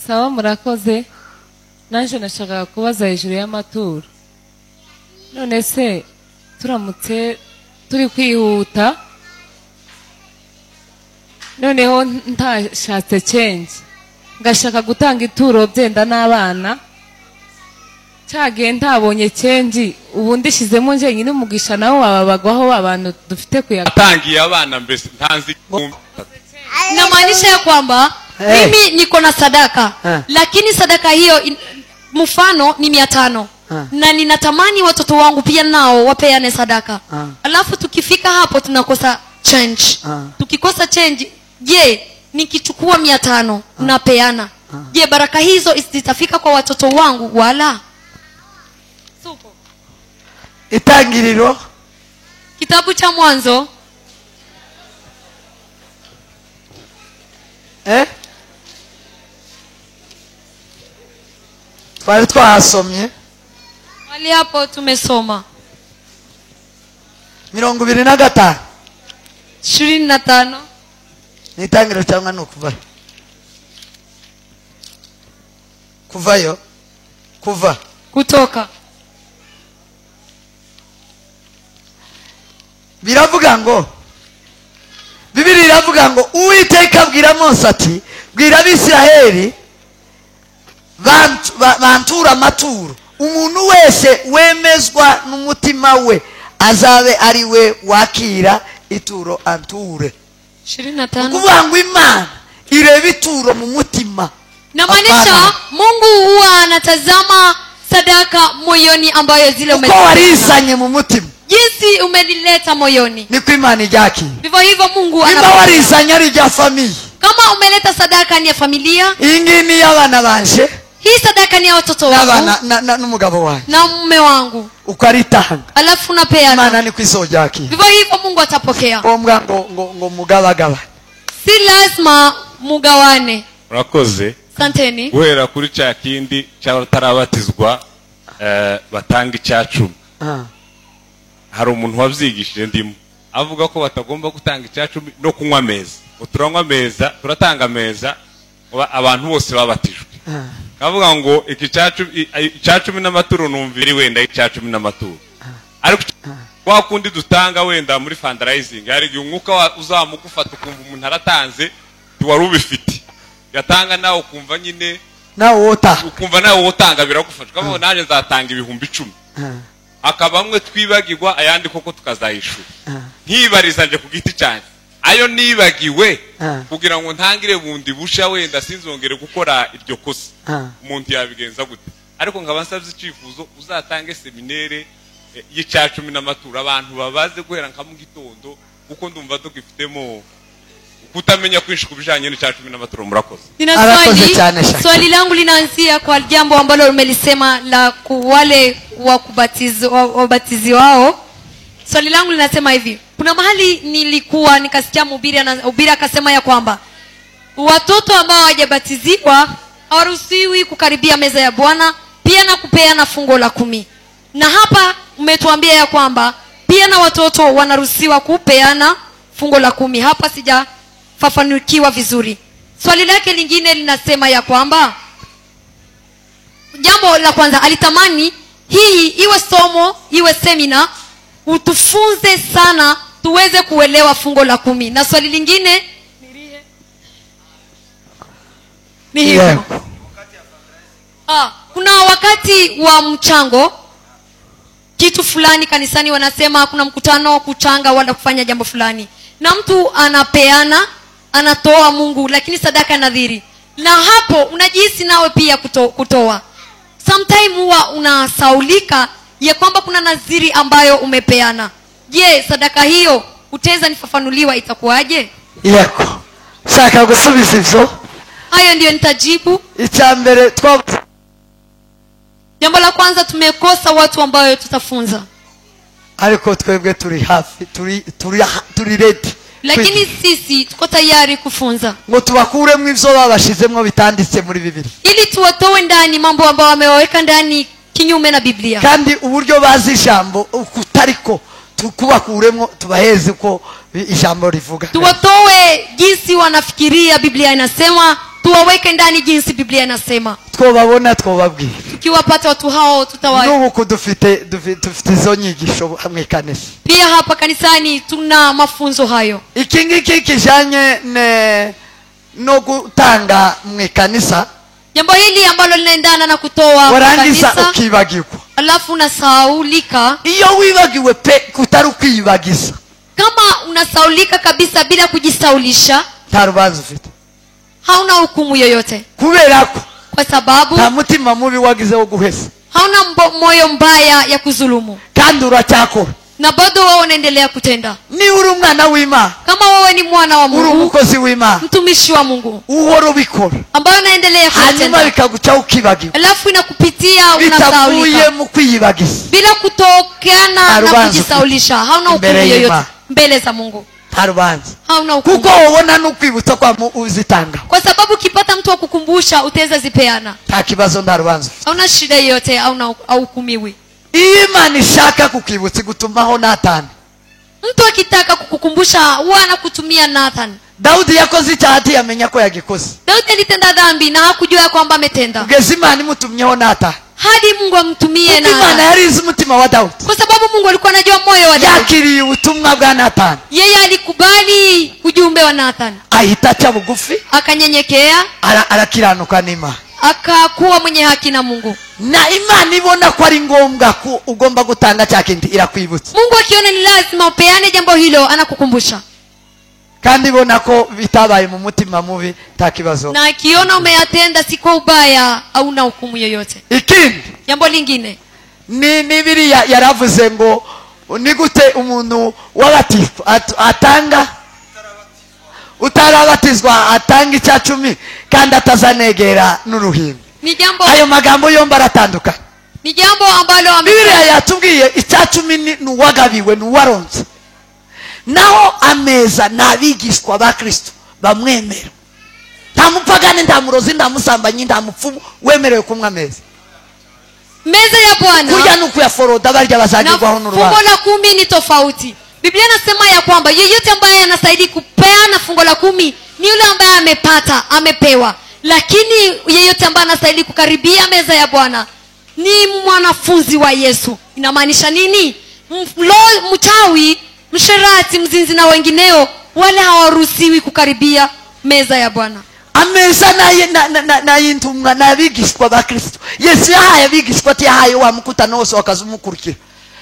Sawa, murakoze. Nanje nashakaga kubaza hejuru y'amaturo. None se turamutse turi kwihuta, noneho ntashatse change, ngashaka gutanga ituro byenda n'abana, cyagiye ntabonye change, ubu ndishizemo njyenyine umugisha nawo wababagwaho abantu dufite kuyatangiye abana mbese ntanzi. Namaanisha ya kwamba mimi niko na sadaka, lakini sadaka hiyo mfano ni 500 na ninatamani watoto wangu pia nao wapeane sadaka. Alafu tukifika hapo tunakosa change. Tukikosa change, je, nikichukua 500 napeana, je baraka hizo zitafika kwa watoto wangu wala? Supo. Itangiriro, kitabu cha Mwanzo. Twari twasomye wali hapo, tumesoma 25. 25. Nitangiriro cyangwa no kuvayo? Kuvayo, kuva, kutoka. Biravuga ngo, Bibiri iravuga ngo Uwiteka abwira Mose ati bwira Abisiraheli bantura amaturo, umuntu wese wemezwa n'umutima we azabe ari we wakira ituro anture. 25. Kuvuga ngo Imana ireba ituro mu mutima. Namaanisha Mungu huwa anatazama sadaka moyoni ambayo zile uko warizanye mu mutima, jinsi umelileta moyoni, niko Imana ijaki. Vivyo hivyo Mungu anapokea. Warizanye ari rya familia. Kama umeleta sadaka ni ya familia, iyi ngiyi ni y'abana banje, hii sadaka ni ya watoto wangu na n'umugabo wanjye na mume wangu, uko aritanga, alafu napeana, Imana niko izojaki. Vivyo hivyo Mungu atapokea. Ngombwa ngo ngo mugabagaba, si lazima mugawane. Murakoze. Santeni. Guhera kuri cya kindi cy'abatarabatizwa batanga 10. Hari umuntu wabyigishije ndimo avuga ko batagomba gutanga 10 no kunywa ameza. Uturanywa ameza, turatanga ameza abantu bose babatijwe. Kavuga ngo iki 10 n'amaturo numviri wenda 10 n'amaturo. Ariko kwa kundi dutanga wenda muri fundraising hari igihe umwuka uzamugufata ukumva umuntu aratanze wari ubifite, yatanga nawe ukumva nyine nawe wotanga, ukumva nawe wotanga biragufasha. Kavuga naje nzatanga 10,000. Akabamwe twibagirwa ayandi koko tukazayishura. Nkibariza nje ku giti cyane ayo nibagiwe kugira ngo ntangire bundi busha wenda sinzongere gukora iryo kosa. Umuntu yabigenza gute? Ariko nkaba nsabye icyifuzo, uzatange seminere y'10 n'amaturo abantu babaze guhera nka mu gitondo, kuko ndumva dugifitemo kutamenya kwinshi kubijanye n'10 n'amaturo. Murakoze. Nina swali. Swali langu linaanzia kwa jambo ambalo umelisema la wale wa kubatizwa, wabatizi wao. Swali langu linasema hivi: kuna mahali nilikuwa nikasikia mhubiri akasema ya kwamba watoto ambao hawajabatiziwa hawaruhusiwi kukaribia meza ya Bwana, pia na kupeana fungo la 10. Na hapa umetuambia ya kwamba pia na watoto wanaruhusiwa kupeana fungo la 10. Hapa sijafafanukiwa vizuri. Swali lake lingine linasema ya kwamba jambo la kwanza alitamani hii iwe somo, iwe semina, utufunze sana tuweze kuelewa fungo la 10. Na swali lingine ni hivyo. Kuna wakati wa mchango kitu fulani kanisani, wanasema kuna mkutano kuchanga wala kufanya jambo fulani, na mtu anapeana, anatoa Mungu, lakini sadaka nadhiri, na hapo unajihisi nawe pia kutoa. Sometime huwa unasaulika ya kwamba kuna nadhiri ambayo umepeana. Je, sadaka hiyo utaweza nifafanuliwa itakuwaje? Yego. Shaka gusubiza ivyo. Hayo ndio nitajibu. Icyambere jambo la kwanza tumekosa watu ambayo tutafunza. Ariko twebwe turi hafi, turi ready. Lakini sisi tuko tayari kufunza. Ngo tubakuremo ivyo babashizemwo bitanditse muri Bibiliya. Ili tuwatoe ndani mambo ambayo wameweka ndani kinyume na Biblia. Kandi uburyo bazi ijambo kutariko tukubakuremo tubaheze uko ijambo rivuga. Tuwatoe jinsi wanafikiria Biblia inasema Tuwaweke ndani jinsi Biblia inasema. Twobabona twobabwira. Tukiwapata watu hao tutawa. N'ubu dufite izo nyigisho hamwe kanisa. Pia hapa kanisani tuna mafunzo hayo. Iki ngiki kijanye ne no gutanga mu kanisa. Jambo hili ambalo linaendana na kutoa kwa kanisa. Ukibagirwa. Alafu unasahaulika. Iyo wibagiwe pe kutari ukwibagiza. Kama unasahaulika kabisa bila kujisaulisha, nta rubanza ufite. Hauna hukumu yoyote. Kubera ko kwa sababu nta mutima mubi wagize wo guhesa. Hauna moyo mbaya ya kuzulumu. Kandi uracyakora. Na bado wewe unaendelea kutenda. Ni uri umwana w'Imana. Kama wewe ni mwana wa Mungu, uri umukozi w'Imana, mtumishi wa Mungu, uhora ubikora, ambaye unaendelea kutenda, hanyuma bikaguca ukibagirwa, alafu inakupitia unasahaulika, bitavuye mu kwiyibagiza, bila kutokana na kujisaulisha, hauna hukumu yoyote mbele za Mungu. Nta rubanza. Hauna hukumu. Kuko ubona n'ukwibutsa kwa uzitanga. Kwa sababu ukipata mtu wa kukumbusha utaweza zipeana. Nta kibazo, nta rubanza. Hauna shida yoyote, hauna hukumiwi. Imana ishaka kukwibutsa igutumaho Nathan. Mtu akitaka kukukumbusha huwa anakutumia Nathan. Daudi yakoze icyaha ntiyamenya ko yagikoze. Daudi alitenda dhambi na hakujua kwamba ametenda. Kugeza Imana imutumyeho Nathan. Hadi Mungu amtumie Nathan. Imana yari izi umutima wa Daudi. Kwa sababu Mungu alikuwa anajua moyo wa Daudi. Yakiriye ubutumwa bwa Nathan. Yeye alikubali ujumbe wa Nathan. Ahita aca bugufi. Akanyenyekea. Arakiranuka n'Imana. Akakuwa mwenye haki na Mungu. Na Imana ibona ko ari ngombwa ko ugomba gutanga cya kindi irakwibutsa. Mungu akiona ni lazima upeane jambo hilo anakukumbusha. Kandi ibona ko bitabaye mu mutima mubi nta kibazo. Na akiona umeyatenda si kwa ubaya au na hukumu yoyote. Ikindi, jambo lingine ni Bibiliya yaravuze ngo ni gute umuntu wabatizwa atanga utarabatizwa atanga icya cumi kandi atazanegera n'uruhimbi. Ni jambo, ayo magambo yombi aratandukanye. Ni jambo ambalo Bibiliya yatubwiye icya cumi ni uwagabiwe, ni uwaronse. Naho ameza n'abigishwa ba Kristo bamwemera. Nta mupagani, nta murozi, nta musambanyi, nta mupfumu wemerewe kumwa ameza. Meza ya Bwana kurya ni ukuyaforoda barya bazagirwaho n'urubanza. Fungo la 10 ni tofauti. Biblia inasema ya kwamba yeyote ambaye anastahili kupeana fungo la 10 ni yule ambaye amepata, amepewa. Lakini yeyote ambaye anastahili kukaribia meza ya Bwana ni mwanafunzi wa Yesu. Inamaanisha nini? Mchawi, msherati, mzinzi na wengineo wale hawaruhusiwi kukaribia meza ya Bwana. Ameza na intumwa n'abigishwa ba Kristo. Yesu yahaye abigishwa ati yahaye wa mukutano wose wakazumukurikira.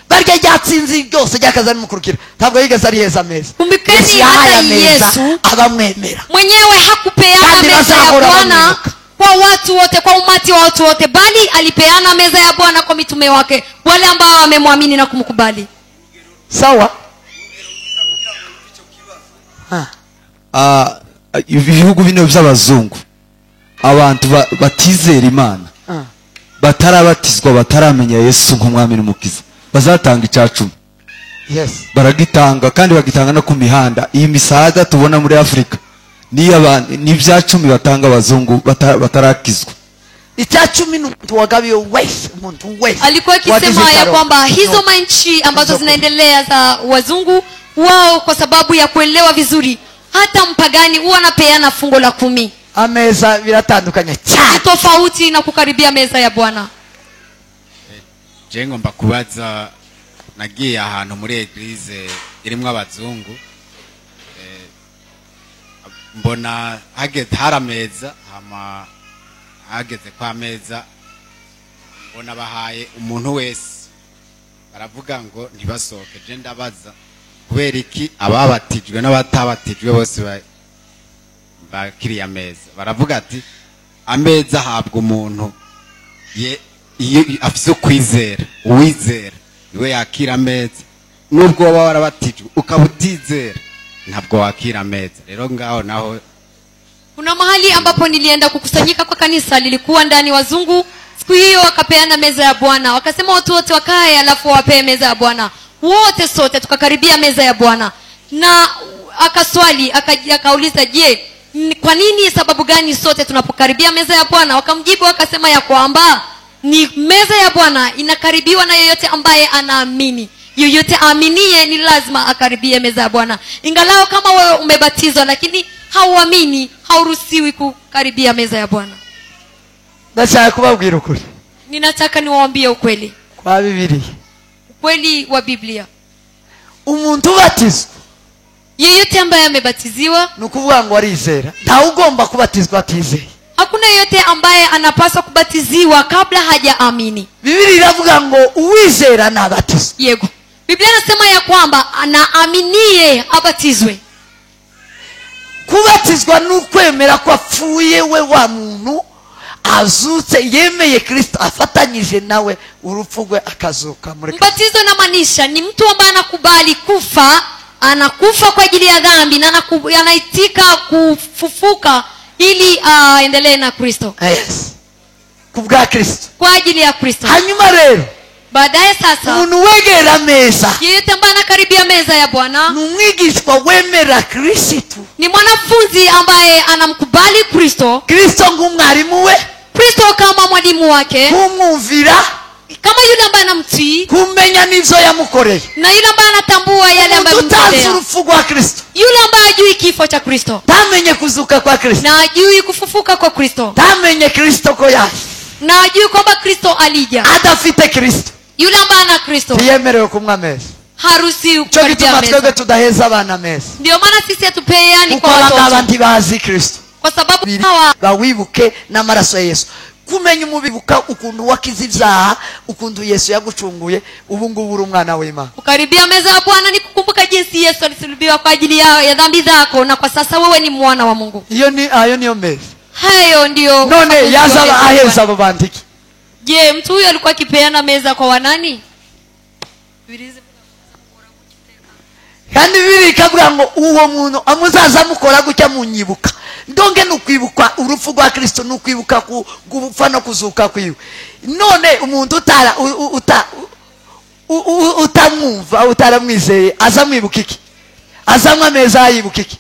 Barya ryatsinze byose ryakazamukurikira. Ntabwo yigeze ariheza ameza. Kumbukeni hata Yesu abamwemera mwenyewe hakupeana meza ya Bwana kwa watu wote, kwa umati wa watu wote, bali alipeana meza ya Bwana kwa mitume wake, wale ambao wamemwamini na kumkubali. Sawa? Ibihugu bino by'abazungu abantu batizera Imana, batarabatizwa, bataramenya Yesu nk'umwami n'umukiza, bazatanga icya cumi. Yes. Baragitanga kandi bagitanga no ku mihanda. Iyi misada tubona muri Afrika ni abantu ni ibya cumi batanga abazungu batarakizwa. Icya cumi n'umuntu wagabiwe wese, umuntu wese. Alikuwa akisema ya kwamba hizo manchi ambazo zinaendelea za wazungu wao, kwa sababu ya kuelewa vizuri, hata mpagani huwa anapeana fungo la 10. Ameza biratandukanye cyane. Ni tofauti na kukaribia meza ya Bwana. Je ngomba kubaza, nagiye ahantu muri eglise irimwo abazungu, mbona hageze harameza, hama hageze kwa meza mbona bahaye umuntu wese, baravuga ngo ntibasohoke. Je ndabaza kubera iki ababatijwe n'abatabatijwe bose bakiriye ameza? Baravuga ati ameza ahabwa umuntu ye iyo afise ukwizera, uwizera niwe yakira ameza. Nubwo waba warabatijwe ukaba utizera ntabwo wakira ameza. Rero ngaho naho kuna mahali ambapo nilienda kukusanyika kwa kanisa, lilikuwa ndani wazungu. Siku hiyo wakapeana meza ya Bwana, wakasema watu wote wakae alafu wapee meza ya Bwana. Wote sote tukakaribia meza ya Bwana. Na akaswali, akauliza, je, kwa nini, sababu gani sote tunapokaribia meza ya Bwana? Wakamjibu wakasema ya kwamba ni meza ya Bwana inakaribiwa na yeyote ambaye anaamini. Yeyote aaminie ni lazima akaribie meza ya Bwana. Ingalao kama wewe umebatizwa lakini hauamini, hauruhusiwi kukaribia meza ya Bwana. Ndashaka kubabwira ukuri. Ninataka niwaambie ukweli. Kwa Biblia. Ukweli wa Biblia. Umuntu ubatizwa, yeyote ambaye amebatiziwa, ni ukuvuga ngo arizera. Ntawe ugomba kubatizwa atizeye. Hakuna yeyote ambaye anapaswa kubatiziwa kabla hajaamini. Biblia iravuga ngo uwizera nabatizwe. Yego. Biblia inasema ya kwamba anaaminie abatizwe. Kubatizwa ni ukwemera ko apfuye we wa muntu azutse, yemeye Kristo, afatanyije nawe urupfu rwe akazuka muri Kristo. Mbatizo inamaanisha ni mtu ambaye anakubali kufa, anakufa kwa ajili ya dhambi na anaitika kufufuka ili aendelee na Kristo. Yes. Kubwa Kristo. Kwa ajili ya Kristo. Hanyuma rero baadaye sasa umuntu wegera meza, yeyote ambaye anakaribia meza ya Bwana ni umwigishwa wemera Kristo, ni mwanafunzi ambaye anamkubali Kristo, Kristo nk'umwarimu we, Kristo kama mwalimu wake, kumwumvira kama yule ambaye anamtii, kumenya n'ivyo yamukoreye, na yule ambaye anatambua yale ambayo utazi amemtendea, urupfu rwa Kristo, yule ambaye hajui kifo cha Kristo, tamenye kuzuka kwa Kristo, na hajui kufufuka kwa Kristo, tamenye Kristo ko yaje, na hajui kwamba Kristo alija, adafite Kristo, yule ambaye ana Kristo ntiyemerewe kunywa ameza. haruhusiwi Cyo kukaribia gituma twebwe meza. tudaheza abana ameza, Ndio maana sisi hatupeani kuko kwa abangaba watoto, ntibazi Kristo. kwa sababu hawa Bawibuke n'amaraso ya Yesu. Kumenya umubibuka ukuntu wakize ibyaha, ukuntu Yesu yagucunguye, ubu ngubu uri umwana w'Imana. Kukaribia meza ya Bwana ni kukumbuka jinsi Yesu alisulubiwa kwa ajili ya dhambi zako, na kwa sasa wewe ni mwana wa Mungu. Iyo ni ayo niyo meza. Hayo ndio None yazaba aheza abo bandiki. Je, mtu huyo alikuwa akipeana meza kwa wanani? Kandi Bibiri ikavuga ngo uwo muntu amuzaza mukora gutya munyibuka. Ndonge nukwibuka urupfu rwa Kristo, nukwibuka gupfa no kuzuka kwiwe. None umuntu utara utamwumva, utaramwizeye, azamwibuka iki? Azamwa ameza yibuka iki?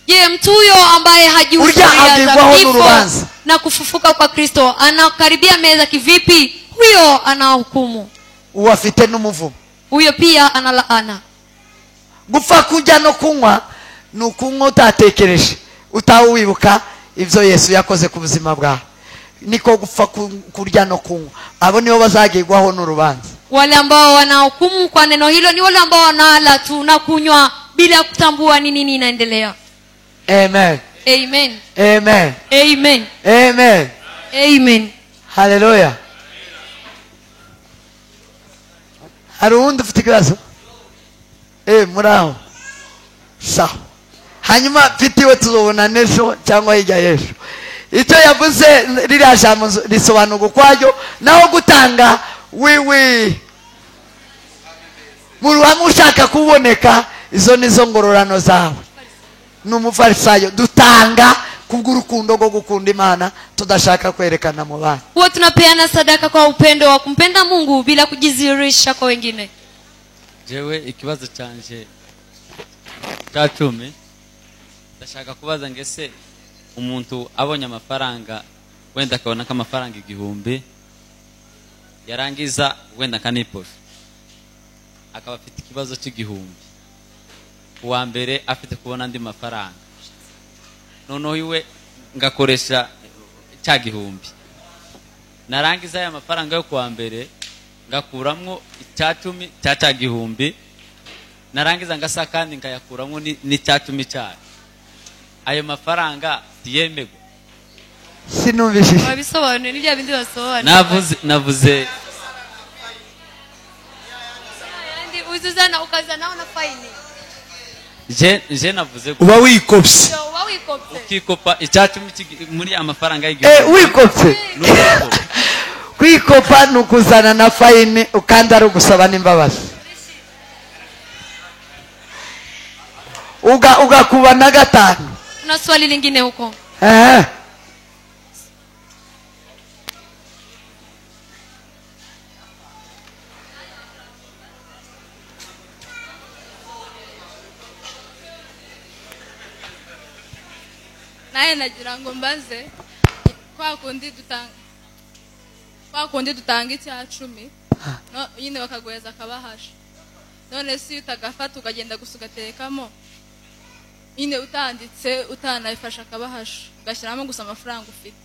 Je, mtu huyo ambaye hajui historia za kifo na kufufuka kwa Kristo anakaribia meza kivipi? Huyo anahukumu. Uwafite n'umuvumo. Huyo pia analaana. Gupfa kujya no kunywa ni ukunywa utatekereje, utawibuka ibyo Yesu yakoze ku buzima bwawe. Niko gupfa kurya no kunywa. Abo nibo bazagirwaho n'urubanza. Wale ambao wanahukumu kwa neno hilo ni wale ambao wanala tu na kunywa bila kutambua ni nini inaendelea. Amen. Amen. Amen. Amen. Amen. Amen. Hallelujah. Hari uwundi ufite ikibazo? Muraho. Sawa. Hanyuma mfitiwe tuzobona n'ejo cyangwa hirya y'ejo. Icyo yavuze ririya jambo risobanurwa ukwaryo, naho gutanga wiwi mu ruhame ushaka kuboneka, izo nizo ngororano zawe. Ni umufarisayo. Dutanga kubw'urukundo rwo gukunda Imana, tudashaka kwerekana mu bantu. Huwa tunapeana sadaka kwa upendo wa kumpenda Mungu bila kujizirisha kwa wengine. Jewe ikibazo canje cya 10 ndashaka kubaza ngese umuntu abonye amafaranga wenda akabona ko amafaranga 1000 yarangiza wenda kaniposha akaba afite ikibazo cy'igihumbi, uwa mbere afite kubona andi mafaranga, noneho iwe ngakoresha cya 1000, narangiza aya mafaranga yo kuwa mbere ngakuramwo icya 10 cya 1000, narangiza ngasa kandi ngayakuramwo n'icya 10 cyayo, ayo mafaranga tiyemegwa? Sinumvishije. Wabisobanuye ni bya bindi basobanura. Navuze yandi uzuzana ukazana na faini. Je navuze uba wikopse. Uba wikopse. Ukikopa icya 10 muri amafaranga y'igihumbi. Wikopse. Kwikopa nukuzana na faini ukanda ari ugusaba n'imbabazi. Ugakuba na 5. Kuna swali lingine huko. Naye nagira ngo mbaze kwa kundi dutanga icya 10 no nyine bakaguheza akabahasha, none si utagafata ukagenda gusugatekamo Nyine utanditse utanayifasha akabahasha, ugashyiramo gusa amafaranga ufite,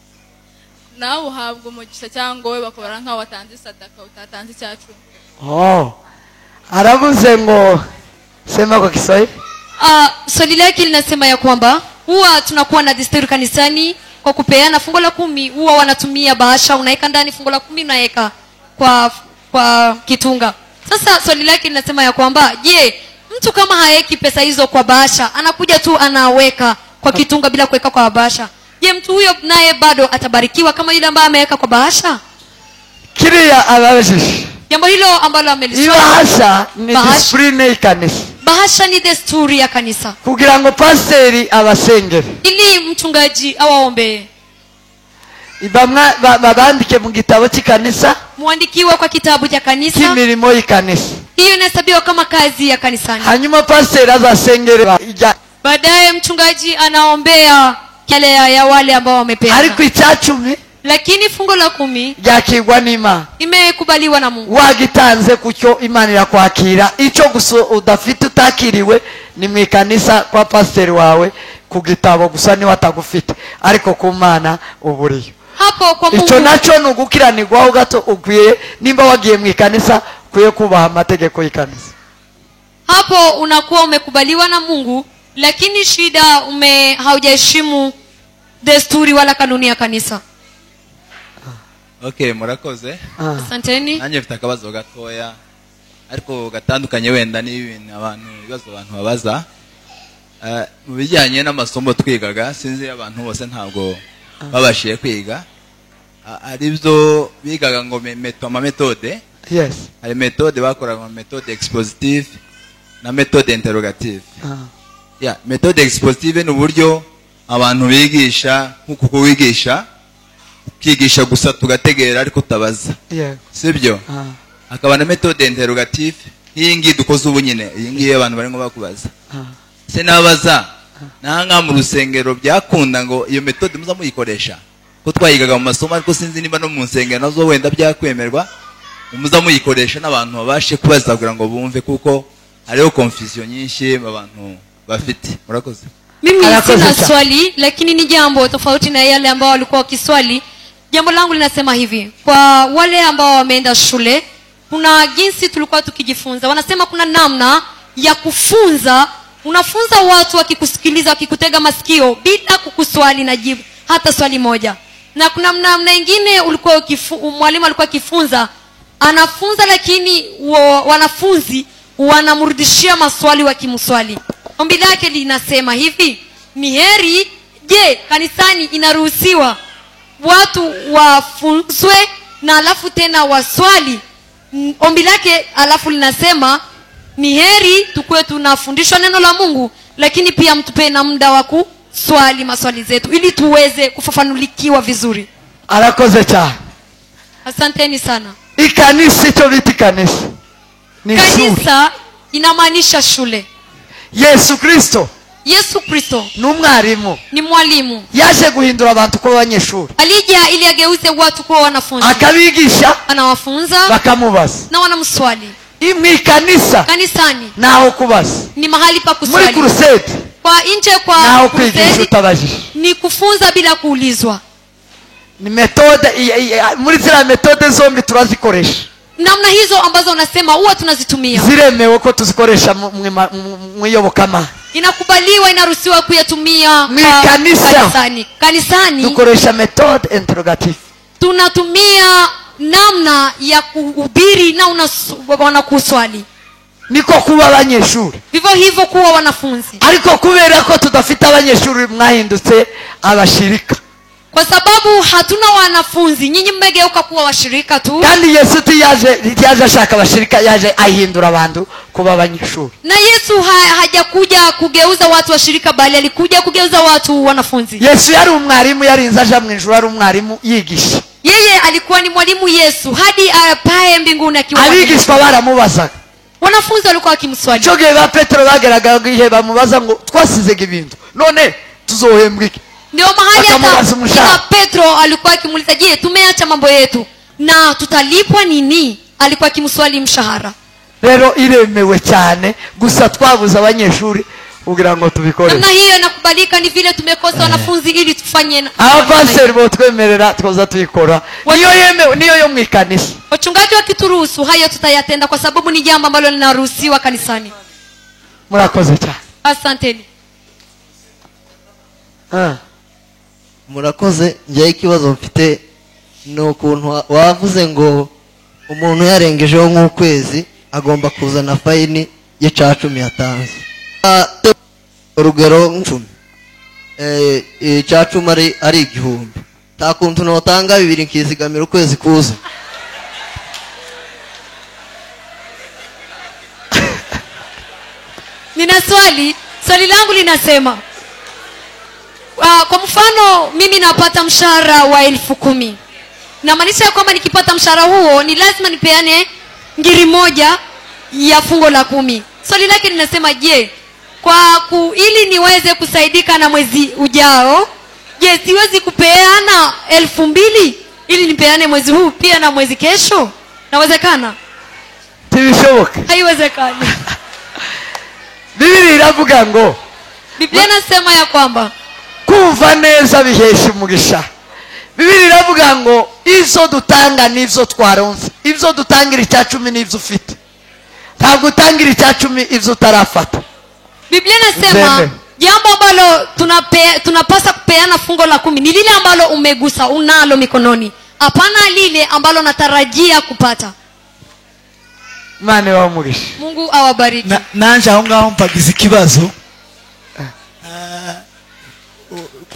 nawe uhabwa umugisha cyangwa wowe bakubara nkaho watanze sadaka utatanze icyacumi. Oh, aravuze ngo sema kwa Kiswahili. Swali lake linasema ya kwamba huwa tunakuwa na desturi kanisani kwa kupeana fungu la 10, huwa wanatumia bahasha, unaweka ndani fungu la 10 unaweka kwa kitunga. Sasa swali lake linasema ya kwamba je, mtu kama haeki pesa hizo kwa bahasha, anakuja tu anaweka kwa kitunga bila kuweka kwa bahasha, je, mtu huyo naye bado atabarikiwa kama yule ambaye ameweka kwa bahasha? Kiriya ababajije. Jambo hilo ambalo ameliswali. Ibahasha ni discipline y'ikanisa. Bahasha ni desturi ya kanisa. Kugira ngo pasiteri abasengere, ili mchungaji awaombe, babandike mu gitabo cy'ikanisa, muandikiwe kwa kitabu cha kanisa, cy'imirimo y'ikanisa. Hiyo inahesabiwa kama kazi ya kanisani. Hanyuma pasiteri azasengere, baadaye mchungaji anaombea yale ya wale ambao wamepeana. Ariko icyacumi, lakini fungu la 10 ryakirwa n'Imana, imekubaliwa na Mungu. Wagitanze kucyo Imana irakwakira. Icyo gusa udafite utakiriwe ni mu ikanisa kwa pasiteri wawe ku gitabo gusa niwe atagufite, ariko ku Mana uburiyo. Hapo kwa Mungu. Icyo nacyo ni ugukiranirwaho gato. Ukwiye nimba wagiye mu ikanisa ukwiye kubaha amategeko y'ikanisa. Hapo unakuwa umekubaliwa na Mungu, lakini shida haujaheshimu desturi wala kanuni ya kanisa. Okay, murakoze. Asanteni. Nanjye mfite akabazo gatoya ariko gatandukanye wenda n'ibintu abantu ibibazo abantu babaza. Mu bijyanye n'amasomo twigaga, sinzi abantu bose ntabwo babashiye kwiga. Ari byo bigaga ngo ama méthode. Yes. Hari méthode bakoraga, méthode expositive na méthode interrogative. Yeah, méthode expositive ni uburyo abantu bigisha nkuko wigisha ukigisha gusa tugategera ariko utabaza. Yeah. Sibyo? Akaba na méthode interrogative iyi ngiyi dukoze ubu nyine, iyi ngiyi abantu barimo bakubaza. Se nabaza nanga mu rusengero byakunda ngo iyo méthode muza muyikoresha, ko twayigaga mu masomo ariko sinzi niba no mu nsengero nazo wenda byakwemerwa muza muyikoresha n'abantu babashe kubaza kugira ngo bumve, kuko hariho confusion nyinshi abantu bafite. Murakoze. Mimi sina swali, lakini ni jambo tofauti na yale ambao walikuwa wakiswali. Jambo langu linasema hivi, kwa wale ambao wameenda shule, kuna jinsi tulikuwa tukijifunza. Wanasema kuna namna ya kufunza. Unafunza watu wakikusikiliza, wakikutega masikio bila kukuswali na jibu hata swali moja. Na kuna namna nyingine ulikuwa mwalimu alikuwa akifunza, anafunza lakini wanafunzi wanamrudishia maswali wakimswali. Ombi lake linasema hivi, ni heri, je, kanisani inaruhusiwa watu wafunzwe na alafu tena waswali? Ombi lake alafu linasema ni heri tukue tunafundishwa neno la Mungu, lakini pia mtupe na muda wa kuswali maswali zetu ili tuweze kufafanulikiwa vizuri. Arakoze cyane. Asanteni sana. Ikanisa icyo bita ikanisa ni kanisa inamaanisha shule. Yesu Kristo. Yesu Kristo ni umwarimu. Ni mwalimu. Yaje guhindura abantu kuba abanyeshuri. Alija ili ageuze watu kuwa wanafunzi. Akabigisha, anawafunza, bakamubaza na wanamswali. Mu kanisani naho kubaza ni mahali pa kuswali. Muri crusade, kwa nje kwa naho kwigisha utabajije, ni kufunza bila kuulizwa. Ni methode muri zira methode zombi turazikoresha. Namna hizo ambazo unasema huwa tunazitumia. Ziremewe ko tuzikoresha mu iyobokamana. Inakubaliwa, inaruhusiwa kuyatumia kanisani. Kanisani dukoresha methode interrogative. Tunatumia namna ya kuhubiri na wanakuswali. Niko kuba abanyeshuri. Vivyo hivyo kuwa wanafunzi. Ariko kubera ko tudafite abanyeshuri mwahindutse abashirika. Kwa sababu hatuna wanafunzi, nyinyi mmegeuka kuwa washirika tu. Kandi Yesu tiyaje ashaka abashirika, yaje ahindura abantu kuba abanyeshuri. Na Yesu hajakuja kugeuza watu washirika, bali alikuja kugeuza watu wanafunzi. Yesu yari umwarimu, yarinze aja mu ijuru ari umwarimu yigisha. Yeye alikuwa ni mwalimu Yesu hadi apae mbinguni akiwa. Abigishwa baramubazaga. Wanafunzi walikuwa wakimswali. Cyo gihe ba Petero bageraga ihe bamubaza ngo twasizega ibintu, none tuzohembwa iki? Ndio mahali hata Petro alikuwa akimuuliza, je, tumeacha mambo yetu na tutalipwa nini? Alikuwa akimswali mshahara. Rero iremewe cyane, gusa twabuze abanyeshuri Kugira ngo tubikore. Namna hiyo inakubalika, ni vile tumekosa wanafunzi ili tufanye. Abapasiteri botwemerera twoza tuyikora. Niyo yemewe, niyo yo mu ikanisa. Wachungaji wakituruhusu hayo tutayatenda, kwa sababu ni jambo ambalo linaruhusiwa kanisani. Murakoze cyane. Asanteni. Murakoze. Njye ikibazo mfite ni ukuntu wavuze ngo umuntu yarengejeho nk'ukwezi agomba kuzana fayini y'icacumi yatanze. Urugero 10, icacumi ari 1000. Nta kuntu notanga 2 nkizigamira ukwezi kuza. Nina swali. Swali langu linasema, kwa mfano mimi napata mshahara wa 10,000. Na maanisha kwamba nikipata mshahara huo ni lazima nipeane ngiri 1 ya fungo la 10. Swali lake linasema, je, kwa ili niweze kusaidika na mwezi ujao, je, siwezi kupeana 2,000 ili nipeane mwezi huu pia na mwezi kesho? Nawezekana? Tibishoboka. Haiwezekani. Biblia iravuga ngo, Biblia inasema ya kwamba kumva neza bihesha umugisha. Biblia iravuga ngo izo dutanga nivyo twaronse, ivyo dutangira icacumi nivyo ufite. Ntabwo utangira icacumi ivyo utarafata. Biblia inasema jambo ambalo tunapasa kupeana fungo la 10 ni lile ambalo umegusa, unalo mikononi, hapana lile ambalo natarajia kupata. Imana ibahe umugisha. Mungu awabariki. Nanje aho ngaho mpagize ikibazo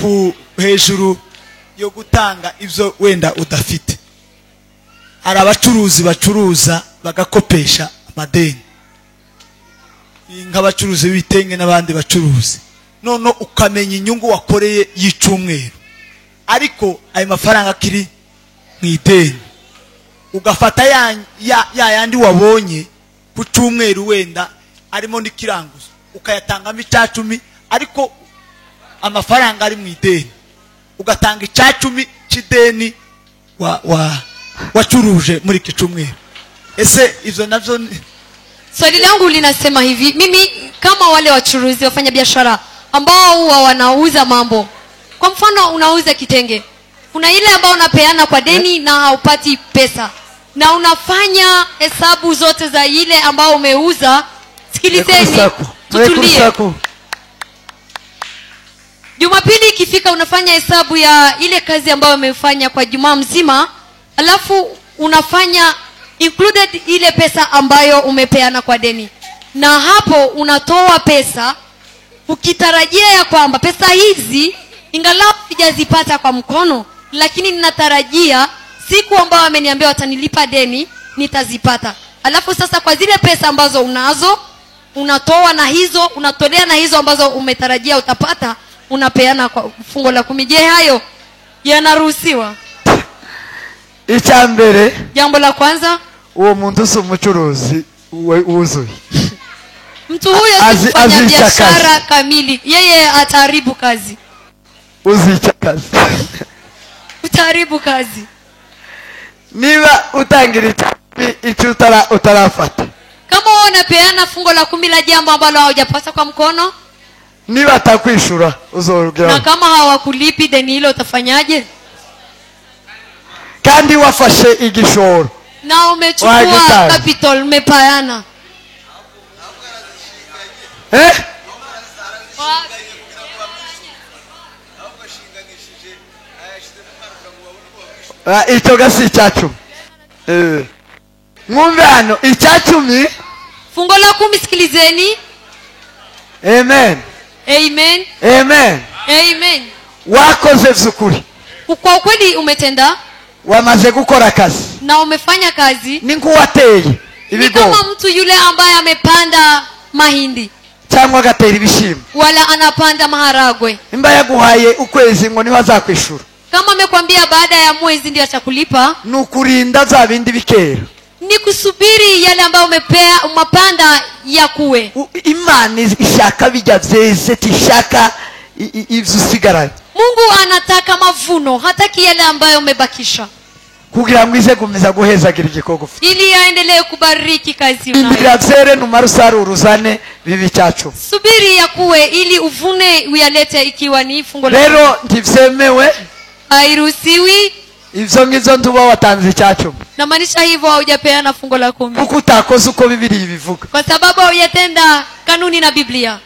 ku hejuru yo gutanga ibyo wenda udafite. Hari abacuruzi bacuruza bagakopesha amadeni, nk'abacuruzi b'ibitenge n'abandi bacuruzi, none ukamenya inyungu wakoreye y'icumweru, ariko ayo mafaranga akiri mu ideni, ugafata ya yandi wabonye ku cyumweru wenda arimo n'ikiranguzo ukayatangamo icacumi, ariko amafaranga ari mu ideni ugatanga icacumi cy'ideni wacuruje muri iki cyumweru. Ese ivyo navyo? Swali langu linasema hivi, mimi kama wale wachuruzi wafanya biashara ambao huwa wanauza mambo, kwa mfano unauza kitenge, kuna ile ambao unapeana kwa deni na haupati pesa, na unafanya hesabu zote za ile ambao umeuza. Sikilizeni, tutulie. Jumapili ikifika unafanya hesabu ya ile kazi ambayo umefanya kwa juma mzima, alafu unafanya included ile pesa ambayo umepeana kwa deni, na hapo unatoa pesa ukitarajia ya kwamba pesa hizi ingalau sijazipata kwa mkono, lakini ninatarajia siku ambayo wameniambia watanilipa deni nitazipata. Alafu sasa kwa zile pesa ambazo unazo unatoa na hizo unatolea na hizo ambazo umetarajia utapata, unapeana kwa fungo la 10. Je, hayo yanaruhusiwa? Icyambere, jambo la kwanza, uwo muntu si umucuruzi wuzuye. Mtu huyo si mfanya biashara kamili, yeye ataharibu kazi. Uzica kazi. Utaharibu kazi. Niba utangira icumi icyo utarafata. Kama wewe unapeana fungo la 10 la jambo ambalo haujapata kwa mkono, niba atakwishura uzorugera. Na kama hawakulipi deni hilo utafanyaje? Kandi wafashe igishoro na umechukua capital, umepeana. Icyo gasi icyacumi. Mwumve hano icyacumi, fungo la 10, sikilizeni. Amen. Amen. Amen. Amen. Wakoze vyukuri. Kwa kweli umetenda. Wamaze gukora kazi. Na umefanya kazi. Ni nkuwateye ibigori. Ni kama mtu yule ambaye amepanda mahindi cyangwa agatera ibishimbo, wala anapanda maharagwe. Imba yaguhaye ukwezi ngo niho azakwishura. Kama amekwambia baada ya mwezi ndio atakulipa, nukurinda za bindi bikera. Ni kusubiri yale ambayo umepea umapanda yakuwe. Imana ishaka bijya byeze, tishaka ivyo usigaranye. Mungu anataka mavuno, hataki yale ambayo umebakisha. Kugira ngo ize gukomeza guhezagira igikorwa ufite. Ili aendelee kubariki kazi unayo. Indira byere numara usarura uzane bibi icya cumi. Subiri yakuwe ili uvune uyalete ikiwa ni fungo la. Rero ntibyemewe. Hairuhusiwi. Ibyo ngibyo ntuba watanze icya cumi. Namaanisha hivyo haujapeana fungo la 10. Kuko utakoze uko Bibiliya ibivuga. Kwa sababu haujatenda kanuni na Biblia.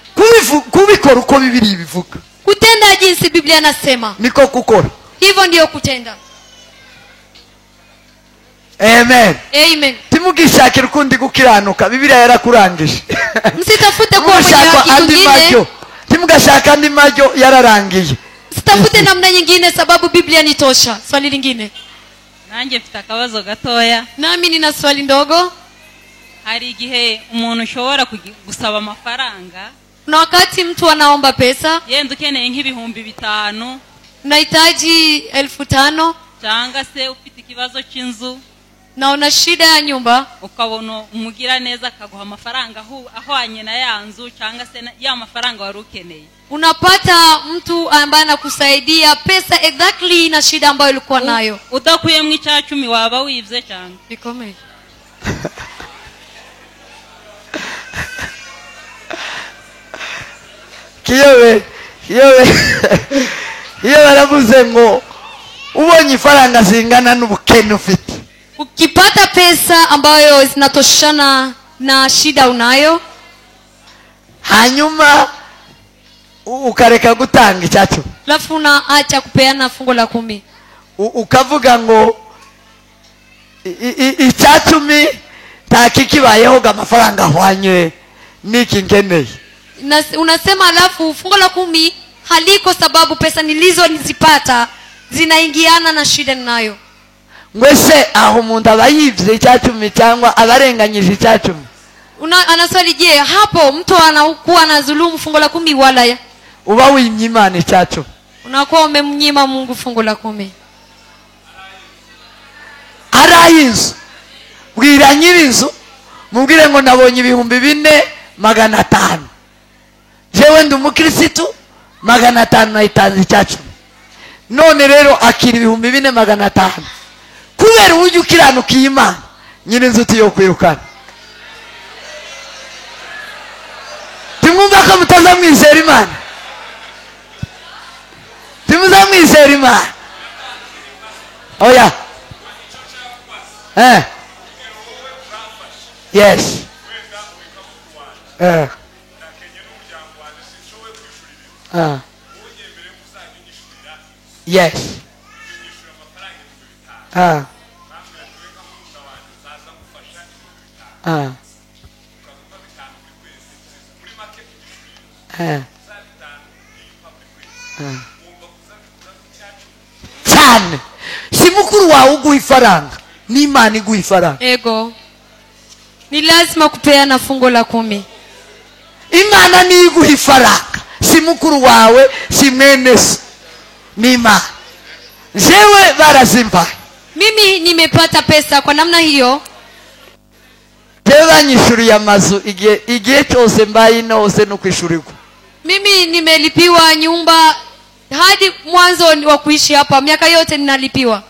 Kubikora uko Bibiliya ibivuga. Kutenda jinsi Biblia nasema. Niko gukora. Hivyo ndio kutenda. Amen. Amen. Timugishakira ukundi gukiranuka, Bibiliya yarakurangije. Msitafute kuwa mwenye haki kwingine. Timugashaka andi majyo yararangiye. Msitafute namna nyingine sababu Biblia ni tosha. Swali lingine. Nanjye mfite akabazo gatoya. Nami nina swali ndogo. Hari igihe umuntu ushobora gusaba amafaranga. Kuna wakati mtu anaomba pesa. Yenda ukeneye nk'ibihumbi 5. Unahitaji 5,000. Cyangwa se ufite ikibazo cy'inzu. Na una shida ya nyumba. Ukabona umugira neza akaguha amafaranga ahwanye na ya nzu cyangwa se ya mafaranga wari ukeneye. Unapata mtu ambaye anakusaidia pesa exactly na shida ambayo ulikuwa nayo. Udakuyemo icya cumi waba wibye cyangwa? Bikomeye. Kiyobe iyo baravuze ngo ubonye ifaranga zingana n'ubukene ufite. Ukipata pesa ambayo zinatoshana na shida unayo, hanyuma ukareka gutanga icya cumi. Alafu unaacha kupeana fungo la 10. Ukavuga ngo icya cumi ntakikibayeho amafaranga ahwanye n'iki nkeneye. Unasema alafu fungo la 10 haliko sababu pesa nilizo nizipata zinaingiana na shida ninayo. Ngwese aho umuntu aba yibye icya cumi cyangwa abarenganyije icya cumi. Anaswali je, hapo mtu anakuwa anadhulumu fungo la 10 wala ya? Uba wimye Imana icya cumi. Unakuwa umemnyima Mungu fungo la 10. Arayinzu. Bwira nyirinzu mubwire ngo nabonye 4,500. Jewe ndi umukristo 500 nayitanze icya cumi. None rero akira 4,500. Kubera uburyo ukiranukiye Imana, nyirinzu tiyo kwirukana. Timwumva ko mutazamwizera Imana. Timuzamwizera Imana. Oya. Yes. Yes. Cyane. Si mukuru wawe uguha ifaranga, n'Imana iguha ifaranga. Ego. Ni lazima kupeana fungo la 10. Imana niyo iguha ifaranga, si mukuru wawe, si mwene so. Ni Imana. Jewe barazimpa. Mimi nimepata pesa kwa namna hiyo. Jewe banyishuriye amazu igihe cyose mbaye inose no kwishurirwa. Mimi nimelipiwa nyumba hadi mwanzo wa kuishi hapa, miaka yote ninalipiwa.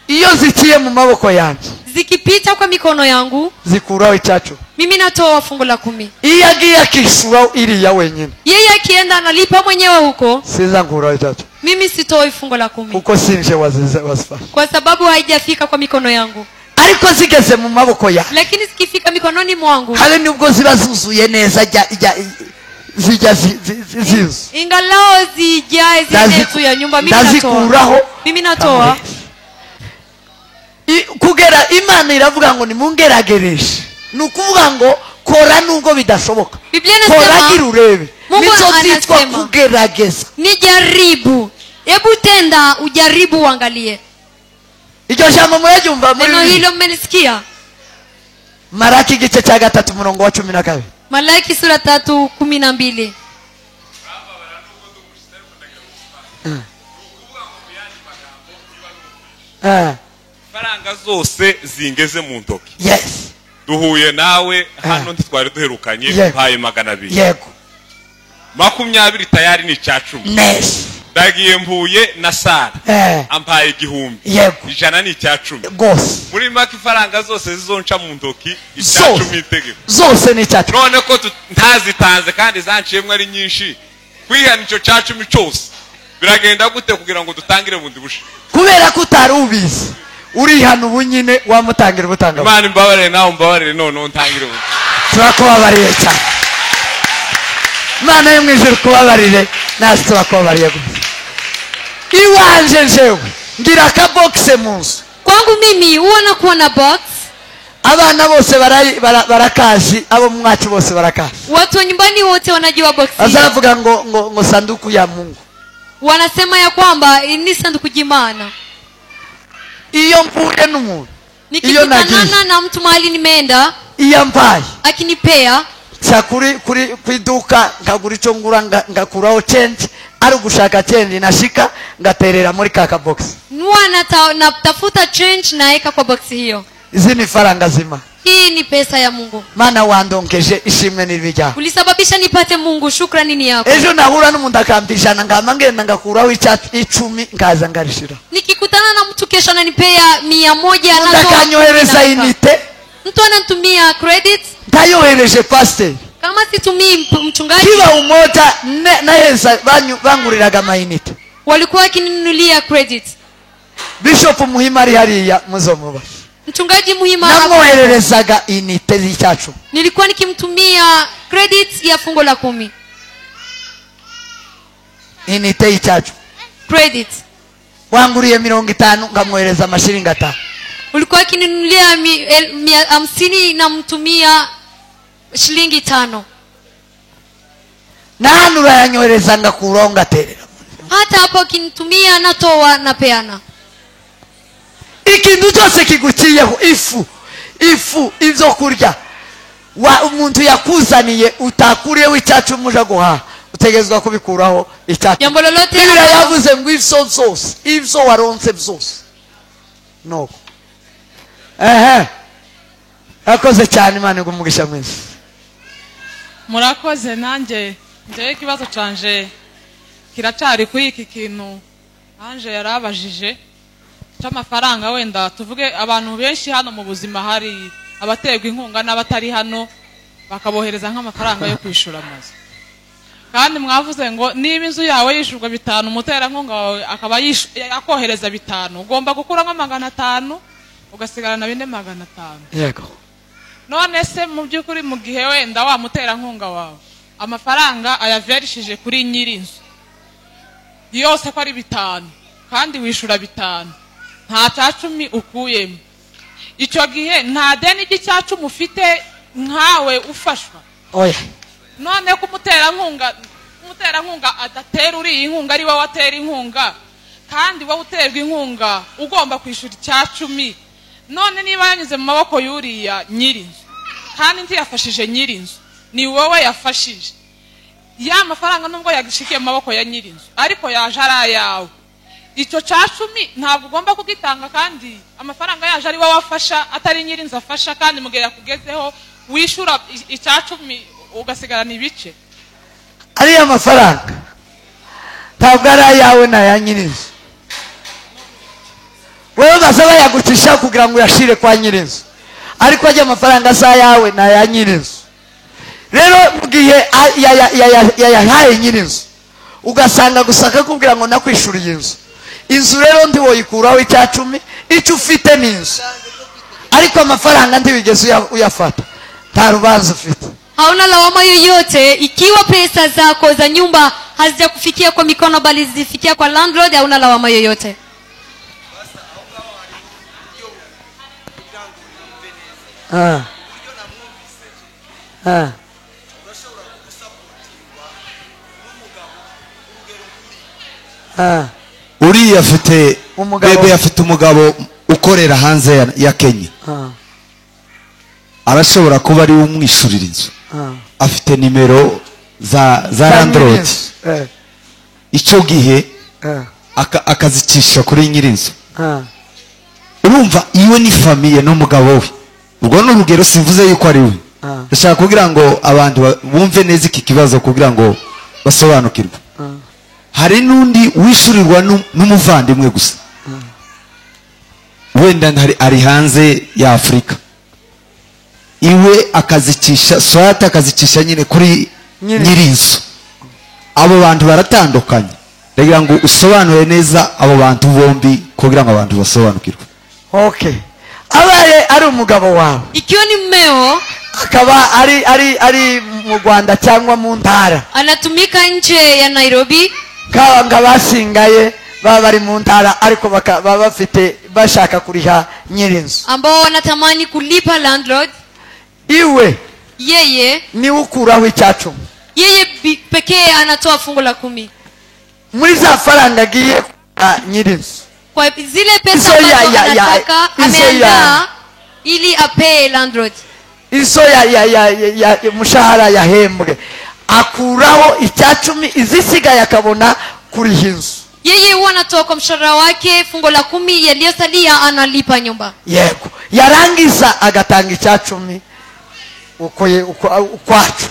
Iyo zikiye mu maboko yanjye, zikipita kwa mikono yangu, zikuraho icyacu. Mimi natoa fungu la 10. Iyo agiye akishura iriya wenyine, yeye akienda analipa mwenyewe huko, siza nkuraho icyacu. Mimi sitoi fungu la 10. Kuko sinje wazifasha. Kwa sababu haijafika kwa mikono yangu. Ariko zigeze mu maboko yanjye, lakini zikifika mikononi mwangu, habe nubwo ziba zuzuye neza zijya zizu, ingalao zijae zile tu ya nyumba, mimi natoa. Mimi natoa. Kugera Imana iravuga ngo nimungeragereshe. Nukuvuga ngo kora nubwo bidashoboka. Biblia inasema kora gira urebe. Mungu Nizo zitwa kugerageza. Ni jaribu. Hebu tenda ujaribu uangalie. Iryo jambo muraryumva muri Neno hilo mmelisikia? Malaki igice cya 3 umurongo wa 12. Malaki sura 3:12. Faranga zose zingeze mu ntoki. Yes. Duhuye nawe hano ntitwari duherukanye mpaye 200. Yego. 20 tayari ni icya cumi. Yes. Ndagiye mpuye na Sara, ampaye 1000. Yego. 100 ni 10. Rwose. Muri make ifaranga zose zizonca mu ntoki 10 itegeko. Zose ni 10. None ko ntazitanze kandi zanciyemwe ari nyinshi, kwihana ico 10 cyose biragenda gute kugira ngo dutangire bundi busha? Kubera ko utari ubizi urihana ubu nyine wamutangira ubutanga. Imana imbabarire nawe umbabarire, none ntangire bundi. Turakubabariye cyane. Imana yo mu ijuru kubabarire, natwe turakubabariye gusa. Iwanje njewe ngira akabokise mu nzu. Kwangu mimi huwa nakuwa na box. Abana bose barakazi, abo mwacu bose barakazi. Watu wa nyumbani wote wanajua box. Bazavuga ngo ngo ngo sanduku ya Mungu. Wanasema ya kwamba ni sanduku jimana. Iyo mpuye n'umuntu, iyo nagiye na mtu mahali nimeenda, iyo mpaye akinipea cha kuri kuri kwiduka nkagura ico ngura ngakuraho change, ari gushaka change nashika ngaterera muri kaka box. Nuwa natafuta change naeka kwa box hiyo. Izi ni faranga zima. Hii ni pesa ya Mungu. Mana wandonkeje ishimwe nirija. Ulisababisha nipate Mungu, shukrani ni yako. Ejo nahura n'umuntu akampijana ngamangenda ngakuraho 10 ngaza ngarishira. Nikikutana na mtu kesho ananipea 100 anatoa. Ndakanyohereza inite. Mtu anatumia credit. Ndayohereje pastor. Kama situmii mchungaji. Kiba umoja naheza banguriraga mainite. Walikuwa wakininunulia credit. Bishop Muhima ari hariya muzomuba. Mchungaji Muhima namwohererezaga inite z'icyacu. Nilikuwa nikimtumia credit ya fungo la 10. Inite y'icyacu. Credit. Wanguriye 50 ngamwohereza amashiringi 5. Ulikuwa ukininunulia 50 na mtumia shilingi 5. Na hano urayanyohereza ngakuraho ngaterera. Hata hapo ukinitumia natoa napeana. Ikintu cyose kiguciyeho, ifu ibyo kurya wa umuntu yakuzaniye utakuriyeho icyacu muja guhaha, utegezwa kubikuraho icyacu. Jambo lolote Biblia yavuze ngo ivyo byose, ivyo waronse byose. No. Akoze cyane, Imana igumugisha mwese. Murakoze. Nanjye njyewe ikibazo canje kiracari kuri iki kintu Anje yarabajije cy'amafaranga. Wenda tuvuge abantu benshi hano mu buzima hari abaterwa inkunga n'abatari hano bakabohereza nk'amafaranga yo kwishura amazu. Kandi mwavuze ngo niba inzu yawe yishurwa 5, umuterankunga wawe akaba akohereza 5, ugomba gukuramo 500 ugasigarana 4,500. Yego. None se mu by'ukuri mu gihe wenda wa muterankunga wawe amafaranga ayaverishije kuri nyiri inzu yose ko ari 5 kandi wishura 5, nta 10 ukuyemo, icyo gihe nta deni ry'icyacu mufite nkawe ufashwa? Oya. None ko umuterankunga adatera uri inkunga ari wowe atera inkunga, kandi wowe uterwa inkunga ugomba kwishura 10. None niba yanyuze mu maboko yuriya nyiri inzu kandi ntiyafashije nyiri inzu, ni wowe yafashije, ya mafaranga nubwo yagishikiye mu maboko ya nyiri inzu ariko yaje ari ayawe, icyo 10 ntabwo ugomba kugitanga, kandi amafaranga yaje ari wowe afasha atari nyiri inzu afasha, kandi mu gihe yakugezeho wishura 10 ugasigarana ibice. Ariya mafaranga ntabwo ari ayawe na ya nyiri inzu. Wewe basaba yagucisha kugira ngo uyashire kwa nyiri inzu, ariko ajya amafaranga asa yawe na ya nyiri inzu. Rero mu gihe yayahaye nyiri inzu ugasanga gusaka kubwira ngo nakwishuriye inzu, inzu rero ntiwoyikuraho 10, icyo ufite ni inzu, ariko amafaranga ntiwigeze uyafata, nta rubanza ufite. Hauna lawama yoyote ikiwa pesa zako za nyumba hazijakufikia kwa mikono bali zifikia kwa landlord, hauna lawama yoyote. Uriya afite bebe, afite umugabo ukorera hanze ya Kenya. Arashobora kuba ari umwishurira inzu. Afite nimero za landlord. Icyo gihe akazicisha kuri nyirinzu. Urumva iwe ni famille n'umugabo we. Ubwo ni urugero, simvuze yuko ari we. Ndashaka kugira ngo abantu bumve neza iki kibazo kugira ngo basobanukirwe. Hari n'undi wishyurirwa n'umuvandimwe gusa, wenda ari hanze ya Afurika, iwe akazicisha swata, akazicisha nyine kuri nyirinzu. Abo bantu baratandukanye. Ndagira ngo usobanure neza abo bantu bombi kugira ngo abantu basobanukirwe. Okay, abaye ari umugabo wawe, ikiwa ni mmeo, akaba ari mu Rwanda cyangwa mu ntara, anatumika nje ya Nairobi, kaba basingaye baba bari mu ntara ariko baba bafite bashaka kuriha nyirinzu, ambao wanatamani kulipa landlord, iwe yeye ni ukuraho icyacu, yeye pekee anatoa fungu la 10 muri za faranga agiye nyirinzu, kwa zile pesa ambazo anataka ameandaa ili apee landlord, izo ya mushahara yahembwe akuraho 10 izisigaye akabona kuriha inzu. Yeye huwa anatoa kwa mshahara wake fungu la 10, yaliyosalia analipa nyumba. Yego, yarangiza agatanga 10 ukwacu.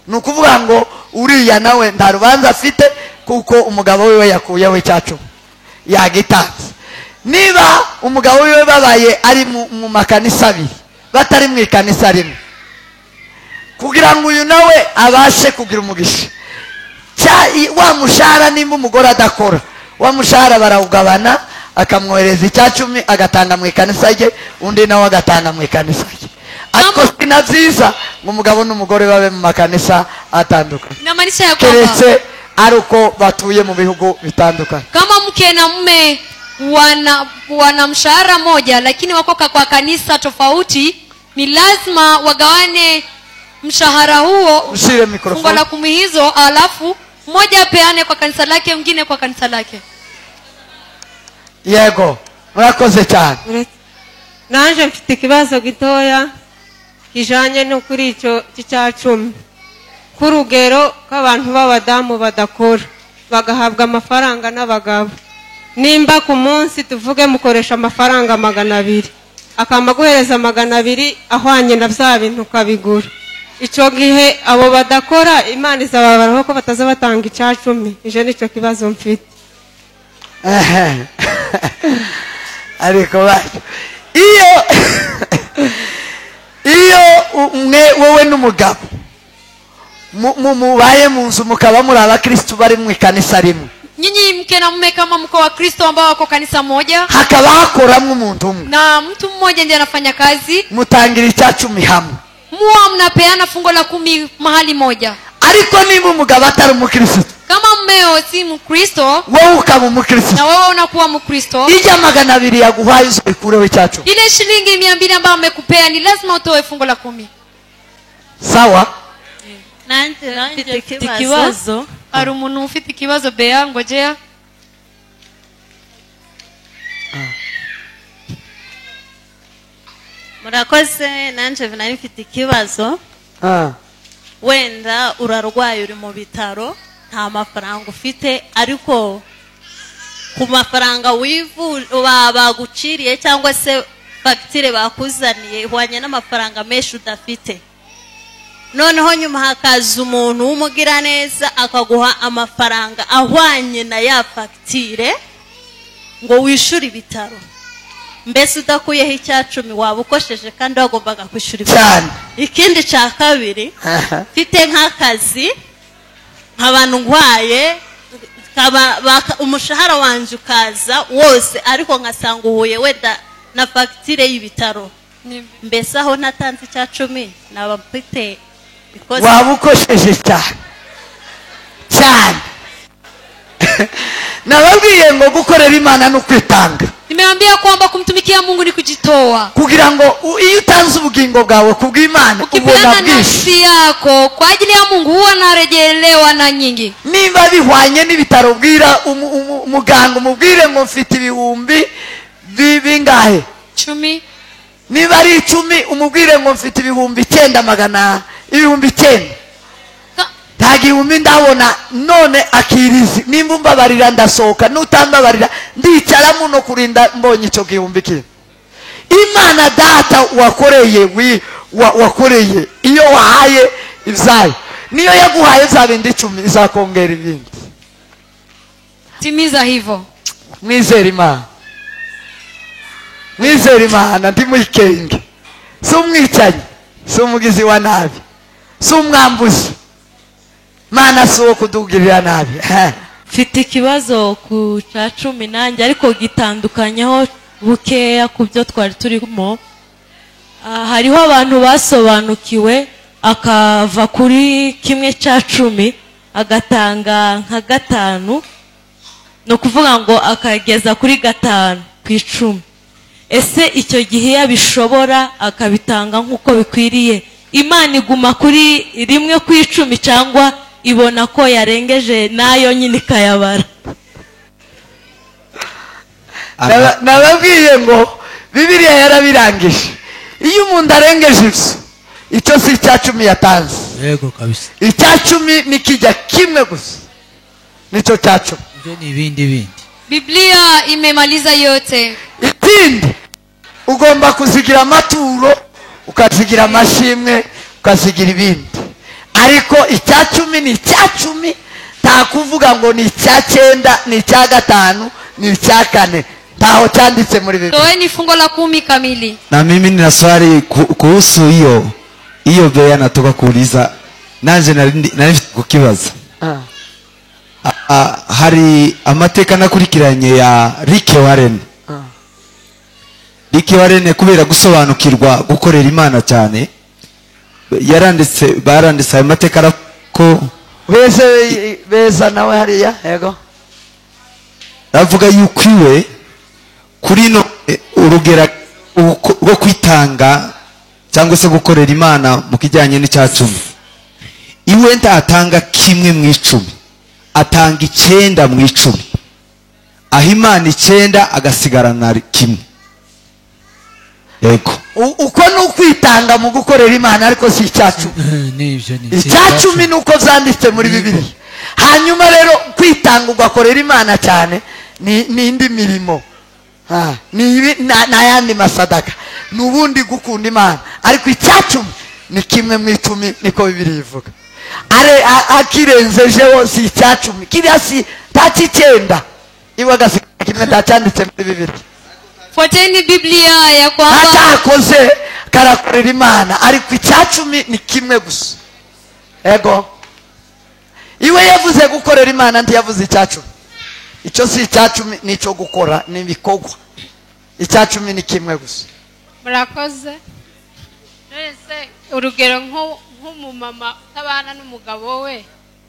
Nukuvuga ngo uriya nawe nta rubanza afite kuko umugabo wiwe yakuyeho 10 yagitanze. Niba umugabo wiwe babaye ari mu makanisa abiri, batari mu ikanisa rimwe, kugira ngo uyu nawe abashe kugira umugisha, wa mushahara nimba umugore adakora, wa mushahara barawugabana, akamwohereza 10 agatanga mu ikanisa rye, undi nawe agatanga mu ikanisa rye. Ariko si na byiza ngo umugabo n'umugore babe mu makanisa atandukanye, keretse ari uko batuye mu bihugu bitandukanye. Kama mke na mume wana mshahara moja lakini wako kwa kanisa tofauti, ni lazima wagawane mshahara huo, fungu la 10 hizo, alafu mmoja apeane kwa kanisa lake, mwingine kwa kanisa lake. Yego, murakoze cyane. Nanje mfite ikibazo gitoya kijanye no kuri icyo cya 10, kurugero k'abantu b'abadamu badakora bagahabwa amafaranga n'abagabo. Nimba ku munsi tuvuge mukoresha amafaranga 200, akama guhereza 200 ahwanye na bya bintu ukabigura. Icyo gihe abo badakora Imana izababaraho ko bataza batanga 10. Ije nicyo kibazo mfite. Ariko iyo umwe wowe n'umugabo mubaye mu nzu mukaba muri abakristo bari mu ikanisa rimwe, nyinyi mke na mume kama mko wa Kristo ambao wako kanisa moja, hakaba hakoramwe umuntu umwe na mtu mmoja ndiye anafanya kazi, mutangira 10 hamwe, muwa mnapeana fungu la 10 mahali moja. Ariko niba umugabo atari umukristo, kama mmeo si mkristo, wowe ukaba umukristo, na wewe unakuwa mkristo, ijya 200 yaguhaye uzikureho 10. Ile shilingi 200 ambayo amekupea ni lazima utoe fungu la 10. Sawa? Nanje mfite ikibazo. Hari umuntu ufite ikibazo? Bea, ngojea. Murakoze. Nanje nari mfite ikibazo. Wenda urarwaye uri mu bitaro, nta mafaranga ufite, ariko ku mafaranga baguciriye cyangwa se fagitire bakuzaniye ihwanye n'amafaranga menshi udafite. Noneho nyuma hakaza umuntu w'umugiraneza akaguha amafaranga ahwanye na ya fagitire ngo wishyure ibitaro, mbese udakuyeho 10 waba ukosheje kandi wagombaga kwishyura ibitaro. Ikindi cya kabiri, mfite nk'akazi nk'abantu ndwaye, umushahara wanje ukaza wose ariko nkasanga uhuye wenda na fagitire y'ibitaro, mbese aho natanze 10 naba mfite ikosa. Waba ukosheje cyane cyane. Nababwiye ngo gukorera Imana no kwitanga. Nimeambia kwamba kumtumikia Mungu ni kujitoa. Kugira ngo iyo utanze ubugingo bwawe kubw'Imana ubona nafsi yako kwa ajili ya Mungu huwa narejelewa na nyingi. Niba bihwanye n'ibitaro, bwira umuganga umubwire ngo mfite ibihumbi bingahe? 10. Niba ari 10 umubwire ngo mfite 900, 9,000. Nta gihumbi ndabona none akirizi, nimba umbabarira ndasohoka, nutambabarira ndicara muno kurinda mbonye icyo gihumbi kiri. Imana data wakoreye wakoreye iyo wahaye ibyayo, niyo yaguhaye za bindi 10 izakongera ibindi. Timiza hivyo. Mwizere Imana, mwizere Imana, ntimuyikenge. Si umwicanyi, si umugizi wa nabi, si umwambuzi. Mana si uwo kudugirira nabi. Mfite ikibazo ku cya 10 nanjye, ariko gitandukanyeho bukeya ku byo twari turimo. Hariho abantu basobanukiwe akava kuri 1/10 agatanga nka 5, no kuvuga ngo akageza kuri 5 ku 10. Ese icyo gihe yabishobora akabitanga nkuko bikwiriye, Imana iguma kuri 1 ku 10 cyangwa ibona ko yarengeje nayo nyine ikayabara? Nababwiye ngo Bibiliya yarabirangije. Iyo umuntu arengeje ibyo, icyo si icya 10 yatanze. Yego kabisa. Icya 10 nikijya kimwe gusa, nicyo cya 10. Ibyo ni ibindi bindi. Biblia imemaliza yote. Ikindi ugomba kuzigira amaturo, ukazigira amashimwe, ukazigira ibindi. Ariko icya 10 ni icya 10, nta kuvuga ngo ni icya 9, ni icya 5, ni icya 4. Ntaho cyanditse muri Biblia. Toeni fungo la 10 kamili. Na mimi nina swali kuhusu hiyo bea natoka kuuliza. Nanje nari kukibaza. Hari amateka nakurikiranye ya Rick Warren. Rick Warren kubera gusobanukirwa gukorera Imana cyane, yaranditse, baranditse ayo mateka ko beza nawe hariya. Yego. Avuga yuko iwe kuri no urugera rwo kwitanga cyangwa se gukorera Imana mu kijyanye n'icya 10, iwe ntatanga 1 mu 10, atanga 9 mu 10, aho Imana 9 agasigarana 1. Yego. Uko ni ukwitanga mu gukorera Imana, ariko si icya 10. Nibyo ni icya 10 nuko vyanditse muri Bibiliya. Hanyuma rero kwitanga ugakorera Imana cyane ni indi mirimo. Ni n'ayandi masadaka, nubundi gukunda Imana. Ariko icya 10 ni 1 mu 10, niko Bibiliya ivuga. Are akirenzejeho si icya 10, kiriya si tachi 9, iwe agasiga kimwe tacyanditse muri Bibiliya. Fuateni Biblia ya kwamba atakoze karakorera Imana, ariko icya 10 ni kimwe gusa. Ego. Iwe yavuze gukorera Imana, ntiyavuze icya 10. Icyo si icya 10 nico gukora, ni ibikorwa. Icya 10 ni kimwe gusa. Murakoze. Nese urugero nk'umumama utabana n'umugabo we,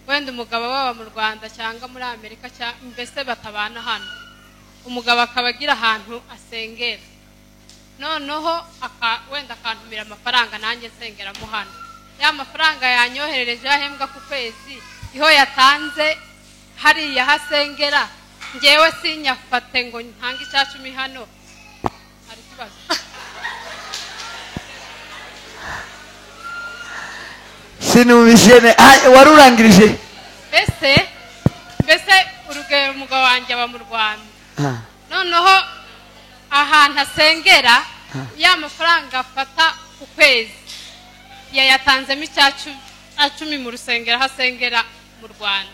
wenda umugabo baba mu Rwanda cyangwa muri Amerika, mbese batabana hano, umugabo akaba agira ahantu asengera, noneho wenda akantumira amafaranga nanjye nsengeramo hano, ya mafaranga yanyoherereje ahembwa ku kwezi, iho yatanze hariya hasengera, ngewe sinyafate ngo ntange icya 10 hano, hari ikibazo? Sinumvise. Warurangirije? Mbese urugero umugabo wanjye aba mu Rwanda, noneho ahantu asengera ya mafaranga afata ku kwezi yayatanzemo icya 10 mu rusengero aho asengera mu Rwanda,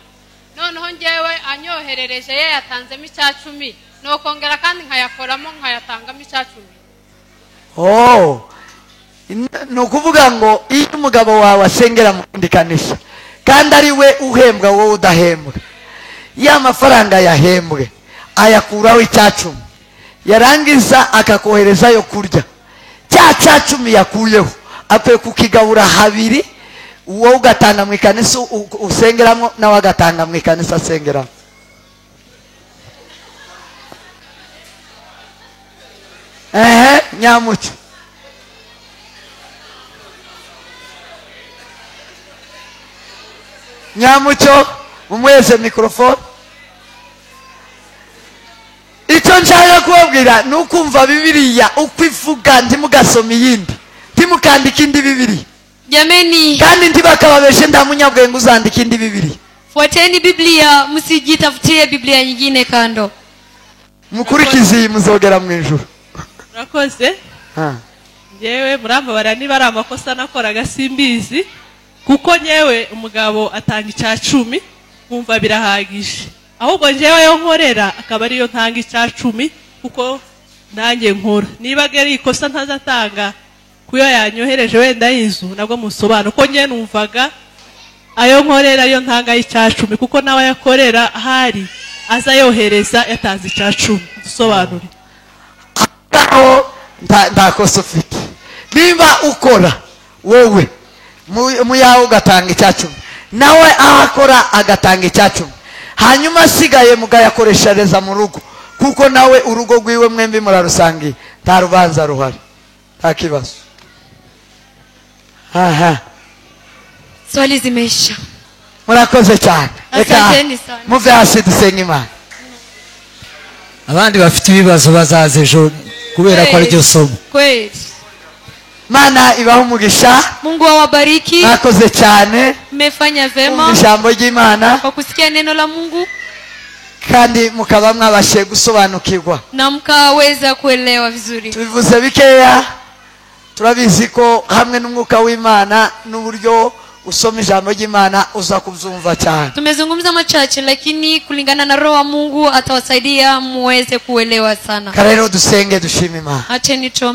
noneho ngewe anyoherereje yayatanzemo icya 10, nokongera kandi nkayakoramo nkayatangamo icya 10. Oh, ni ukuvuga ngo iyo umugabo wawe asengera mu rindi kanisa kandi ari we uhembwa wowe udahembwa, ya mafaranga yahembwe ayakuraho icya 10, yarangiza akakoherezayo kurya, cya 10 yakuyeho akwiye kukigabura habiri, wowe ugatanga mu ikanisa usengeramo, nawe agatanga mu ikanisa asengeramo. Nyamucyo. Nyamucyo mumweze mikrofone. Icyo nshaka kubabwira ni ukumva Bibiliya uko ivuga, ntimugasoma iyindi, ntimukandika indi Bibiliya. Jameni, kandi ntibakababeshe, nta munyabwenge uzandika indi Bibiliya. Fuateni Biblia, msijitafutie Biblia nyingine kando. Mukurikize iyi muzogera mu ijuru. Murakoze. Ngewe murambabara niba ari amakosa nakoraga simbizi, kuko nyewe umugabo atanga icya 10 nkumva birahagije, Ahubwo njyewe yo nkorera akaba ariyo ntanga 10 kuko nanjye nkora. Niba ari ikosa ntazatanga kuyo yanyohereje wenda y'inzu nabwo musobanuro, ko njye numvaga ayo nkorera ariyo ntanga 10 kuko nawe yakorera ahari aza yohereza yatanze 10. Dusobanure aho nta kosa ufite. Niba ukora wowe mu yawe ugatanga 10, nawe ahakora agatanga 10, hanyuma asigaye mugayakoreshereza mu rugo, kuko nawe urugo rwiwe mwembi murarusangiye, nta rubanza ruhari, nta kibazo. Aha, Swali zimeisha. Murakoze cyane. Reka Asanteni sana. muve hasi dusenge Imana. Abandi bafite ibibazo bazaza ejo kubera ko ariryo somo. Kweli. Mana ibahe umugisha. Mungu awabariki. Mwakoze cyane. Mmefanya vema ijambo ry'Imana kwa kusikia neno la Mungu kandi mukaba mwabashe gusobanukirwa na mkaweza kuelewa vizuri. Tubivuze bikeya, turabizi ko hamwe n'umwuka w'Imana n'uburyo usoma ijambo ry'Imana uza kubyumva cyane. Tumezungumza machache, lakini kulingana na Roho wa Mungu atawasaidia muweze kuelewa sana. Rero dusenge dushime Imana. Acheni tuombe.